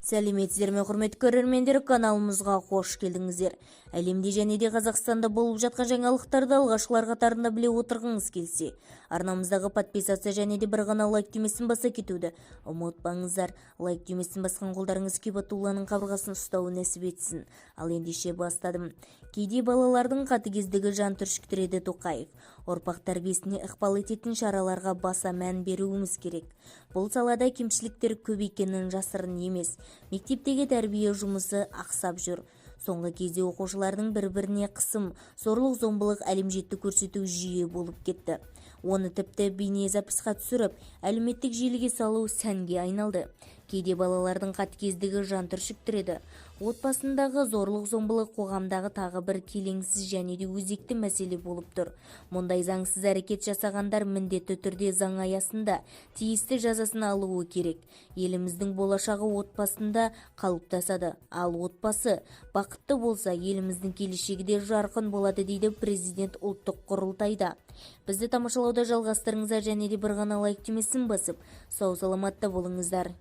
Сәлеметсіздер ме, құрметті көрермендер! Каналымызға қош келдіңіздер! Әлемде және де Қазақстанда болып жатқан жаңалықтарды алғашқылар қатарында біле отырғыңыз келсе, арнамыздағы подписаться және де бір ғана лайк түймесін баса кетуді ұмытпаңыздар. Лайк түймесін басқан қолдарыңыз Кибатулланың қабырғасын ұстауы нәсіп етсін. Ал ендеше, бастадым. Кейде балалардың қатыгездігі жан түршіктіреді. Тоқаев: ұрпақ тәрбиесіне ықпал ететін шараларға баса мән беруіміз керек. Бұл салада кемшіліктер көп екенін жасырын емес. Мектептегі тәрбие жұмысы ақсап жүр. Соңғы кезде оқушылардың бір-біріне қысым, зорлық-зомбылық, әлімжеттік көрсету жиі болып кетті. Оны тіпті бейнезаписқа түсіріп, әлеуметтік желіге салу сәнге айналды. Кейде балалардың қатыгездігі жан түршіктіреді. Отбасындағы зорлық-зомбылық қоғамдағы тағы бір келеңсіз және де өзекті мәселе болып тұр. Мұндай заңсыз әрекет жасағандар міндетті түрде заң аясында тиісті жазасын алуы керек. Еліміздің болашағы отбасында қалыптасады. Ал отбасы бақытты болса, еліміздің келешегі де жарқын болады, дейді президент ұлттық құрылтайда. Бізді тамашалауды жалғастырыңыздар және де бір ғана лайк түймесін басып, сау саламатта болыңыздар.